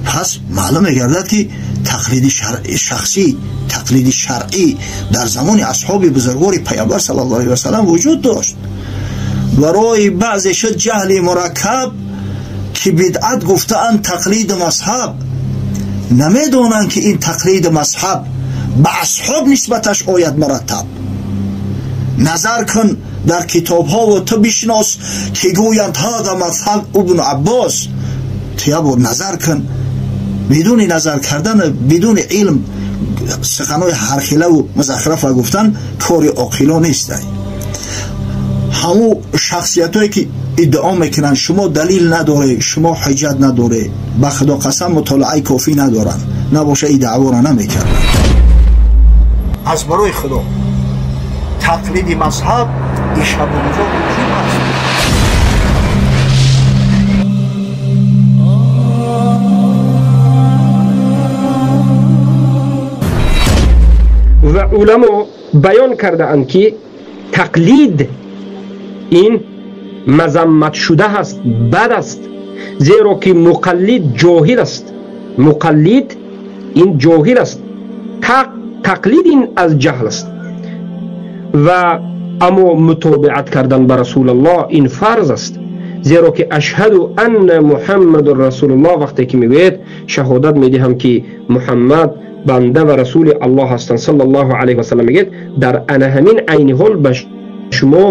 Пас маълум мегардад, ки тақлиди шахсӣ, тақлиди шаръӣ дар замони асҳоби бузургвори Паёмбар саллаллоҳу алайҳи васаллам вуҷуд дошт. Барои баъзе шуд ҷаҳли мураккаб, ки бидъат гуфтаанд тақлиди мазҳаб. Намедонанд, ки ин тақлиди мазҳаб ба асҳоб нисбаташ ояд мураттаб. Назар кун дар китобҳову ту бишнос, ки гӯянд ҳаза мазҳаб Ибну Аббос. Ту як бор назар кун. Бидуни назар кардан, бидуни илм суханҳои ҳархилаву музахрафа гуфтан кори оқило нест. Ҳамун шахсиятҳое, ки иддао мекунанд, шумо далил надоре, шумо ҳуҷҷат надоре, ба Худо қасам, мутолиаи кофӣ надоранд. Набоша, и даъворо намекарданд. Аз барои Худо, тақлиди мазҳаб ишабурӯзо вуҷуд аст. Ва уламо баён кардаанд, ки тақлид ин мазаммат шуда ҳаст, бад аст, зеро ки муқаллид ҷоҳил аст. Муқаллид ин ҷоҳил аст, тақлид ин аз ҷаҳл аст. Ва аммо мутобиат кардан ба Расулаллоҳ ин фарз аст, зеро ки ашҳаду анна Муҳаммадун расулуллоҳ, вақте ки мегӯяд шаҳодат медиҳам, ки Муҳаммад банда ва расули Аллоҳ ҳастанд, саллаллоҳу алайҳи васаллам мегӯяд, дар ана ҳамин айни ҳол ба шумо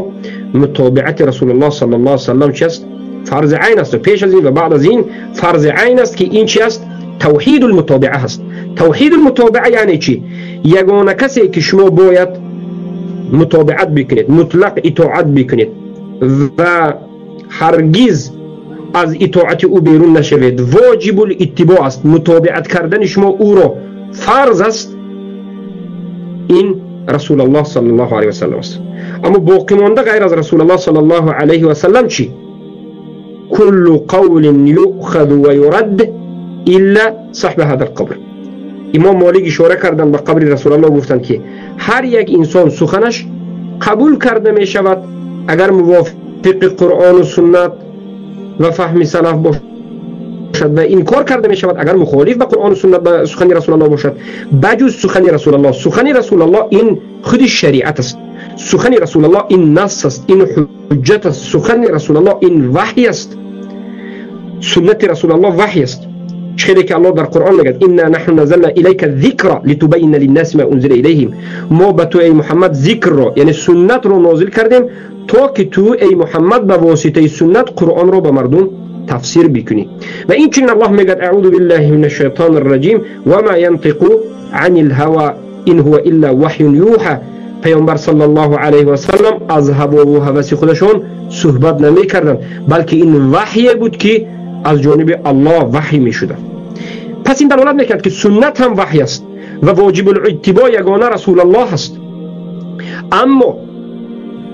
мутобиати Расулуллоҳ саллаллоҳу алайҳи васаллам чи аст? Фарзи айн аст. Пеш аз ин ва баъд аз ин фарзи айн аст, ки ин чи аст? Тавҳиду лмутобиа ҳаст. Тавҳиду лмутобиа яъне чи? Ягона касе, ки шумо бояд мутобиат бикунед, мутлақ итоат бикунед ва ҳаргиз аз итоати ӯ берун нашавед, воҷибу литтибоъ аст, мутобиат кардани шумо ӯро фарз аст, ин Расулаллоҳ саллаллоҳу алайҳи васаллам аст. Аммо боқӣ монда ғайр аз Расулаллоҳ саллаллоҳу алайҳи васаллам чӣ? Куллу қавлин юъхаду ва юрадд илла саҳба ҳада лқабр. Имом Молик ишора карданд ба қабри Расулаллоҳ, гуфтанд, ки ҳар як инсон суханаш қабул карда мешавад, агар мувофиқи Қуръону суннат ва фаҳми салаф бошад, ва инкор карда мешавад, агар мухолиф ба Қуръону суннат, ба сухани Расулаллоҳ бошад, баҷуз сухани Расулаллоҳ. Сухани Расулаллоҳ ин худи шариат аст, сухани Расулаллоҳ ин насс аст, ин ҳуҷҷат аст, сухани Расулаллоҳ ин ваҳй аст, суннати Расулаллоҳ ваҳй аст. Хеле ки Аллоҳ дар Қуръон мегӯяд: инна наҳну назална илайка зикра литубайина линнаси ма унзила илайҳим. Мо ба ту, эй Муҳаммад, зикрро, яъне суннатро нозил кардем, то ки ту, эй Муҳаммад, ба воситаи суннат Қуръонро ба мардум тафсир бикунӣ. Ва инчунин Аллоҳ мегӯяд: аъузу биллаҳи мин ашшайтони рраҷим, ва ма янтиқу ани лҳава ин ҳува илла ваҳюн юҳа. Паёмбар саллаллоҳу алайҳи васаллам аз ҳавову ҳаваси худашон суҳбат намекарданд, балки ин ваҳйе буд, ки аз ҷониби Аллоҳ ваҳй мешуда. Пас ин далолат мекард, ки суннат ҳам ваҳй аст ва воҷибулиттибоъ ягона Расулаллоҳ аст. Аммо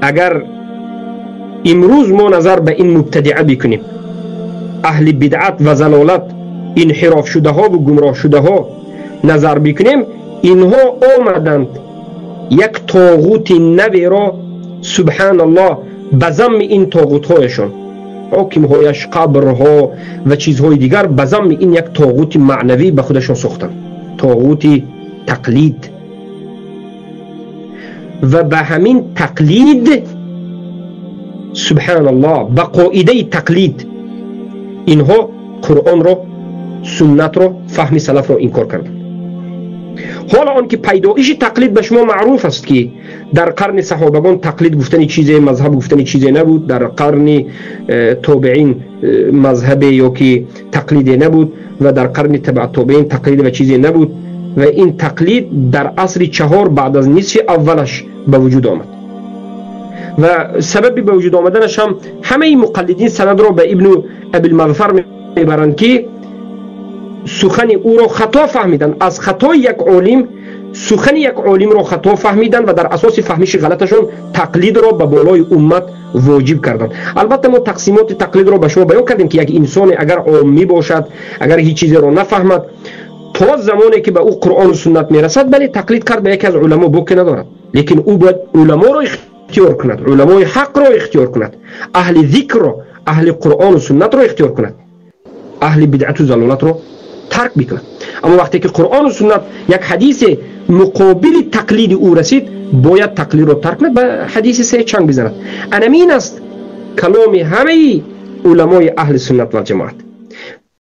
агар имрӯз мо назар ба ин мубтадиа бикунем, аҳли бидъат ва залолат, инҳирофшудаҳову гумроҳшудаҳо назар бикунем, инҳо омаданд як тоғути наверо, субҳаналлоҳ, ба замми ин тоғутҳояшон, ҳокимҳояш, қабрҳо ва чизҳои дигар, ба замми ин як тоғути маънавӣ ба худашон сохтанд, тоғути тақлид. Ва ба ҳамин тақлид, субҳаналлоҳ, ба қоидаи тақлид инҳо Қуръонро, суннатро, фаҳми салафро инкор карданд. Ҳоло он ки пайдоиши тақлид ба шумо маъруф аст, ки дар қарни саҳобагон тақлид гуфтани чизе, мазҳаб гуфтани чизе набуд, дар қарни тобеин мазҳабе ё ки тақлиде набуд, ва дар қарни табаъ тобеин тақлид ва чизе набуд. Ва ин тақлид дар асри чаҳор баъд аз нисфи аввалаш ба вуҷуд омад. Ва сабаби ба вуҷуд омаданаш ҳам ҳамаи муқаллидин санадро ба Ибну Абилмазфар мебаранд, ки сухани ӯро хато фаҳмиданд. Аз хатои як олим сухани як олимро хато фаҳмиданд ва дар асоси фаҳмиши ғалаташон тақлидро ба болои уммат воҷиб карданд. Албатта, мо тақсимоти тақлидро ба шумо баён кардем, ки як инсоне агар оммӣ бошад, агар ҳеҷ чизеро нафаҳмад, то замоне ки ба ӯ Қуръону суннат мерасад, бале, тақлид кард ба яке аз уламо боке надорад, лекин ӯ бояд уламоро ихтиёр кунад, уламои ҳақро ихтиёр кунад, аҳли зикрро, аҳли Қуръону суннатро ихтиёр кунад, аҳли бидъату залолатро тарк бикунад. Аммо вақте ки Қуръону суннат, як ҳадисе муқобили тақлиди ӯ расид, бояд тақлидро тарк кунад, ба ҳадиси саҳеҳ чанг бизанад. Анамин аст каломи ҳамаи уламои аҳли суннат валҷамоат.